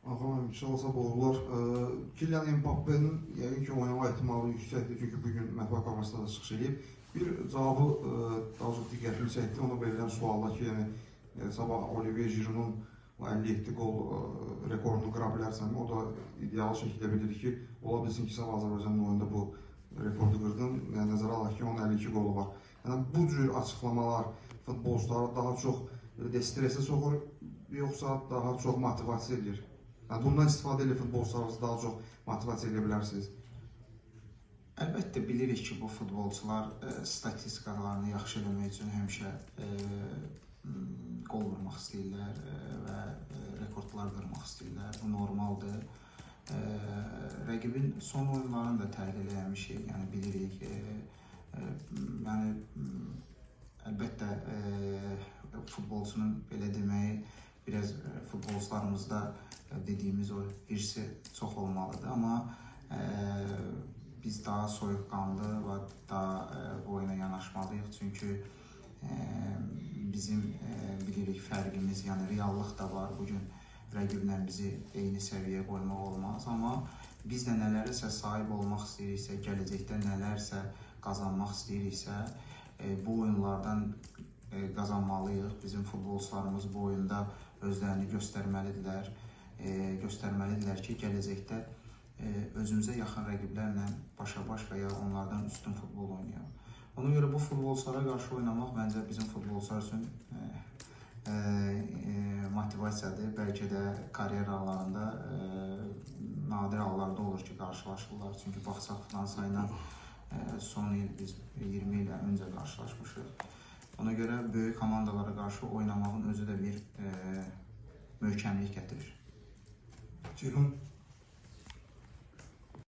Ağam, inşallah uğurlar. Kylian Mbappe'nin yəqin ki oynama ehtimalı yüksəkdir, çünki bu gün mətbuat konfransında da çıxış edib. Bir cavabı daha çox diqqətimi çəkdi. Ona verilən sualda ki, yəni sabah Olivier Giroud'un 57 qol rekorunu qıra bilərsənmi? O da ideal şəkildə bildirdi ki, ola bilsin ki, sabah Azərbaycanın oyunda bu rekordu qırdın. Yəni nəzərə alaq ki, onun 52 qolu var. Yəni bu cür açıqlamalar futbolçuları daha çox belə deyək, stresə soxur, yoxsa daha çox motivasiya edir? Yəni bundan istifadə edib futbolçularınızı daha çox motivasiya edə bilərsiniz. Əlbəttə bilirik ki, bu futbolçular statistikalarını yaxşı eləmək üçün həmişə qol vurmaq istəyirlər və rekordlar qırmaq istəyirlər. Bu normaldır. Rəqibin son oyunlarını da təhlil eləmişik, yəni bilirik. Yəni əlbəttə futbolçunun belə deməyi biraz futbolçularımızda dediyimiz o hirsi çox olmalıdır, amma biz daha soyuqqanlı və daha bu oyuna yanaşmalıyıq. Çünki bizim bilirik fərqimiz, yəni reallıq da var. Bugün rəqiblə bizi eyni səviyyəyə qoymaq olmaz, amma biz də nələrisə sahib olmaq istəyiriksə, gələcəkdə nələrsə qazanmaq istəyiriksə, bu oyunlardan qazanmalıyıq. Bizim futbolçularımız bu oyunda özlərini göstərməlidirlər. Göstərməlidirlər ki, gələcəkdə özümüzə yaxın rəqiblərlə başa-baş və ya onlardan üstün futbol oynayaq. Ona görə bu futbolçulara qarşı oynamaq məncə bizim futbolçular üçün motivasiyadır. Bəlkə də karyeralarında nadir hallarda olur ki, qarşılaşırlar. Çünki baxsaq Fransa ilə son il biz 20 il öncə qarşılaşmışıq. Ona görə böyük komandalara qarşı oynamağın özü də bir möhkəmlik gətirir. Ceyhun.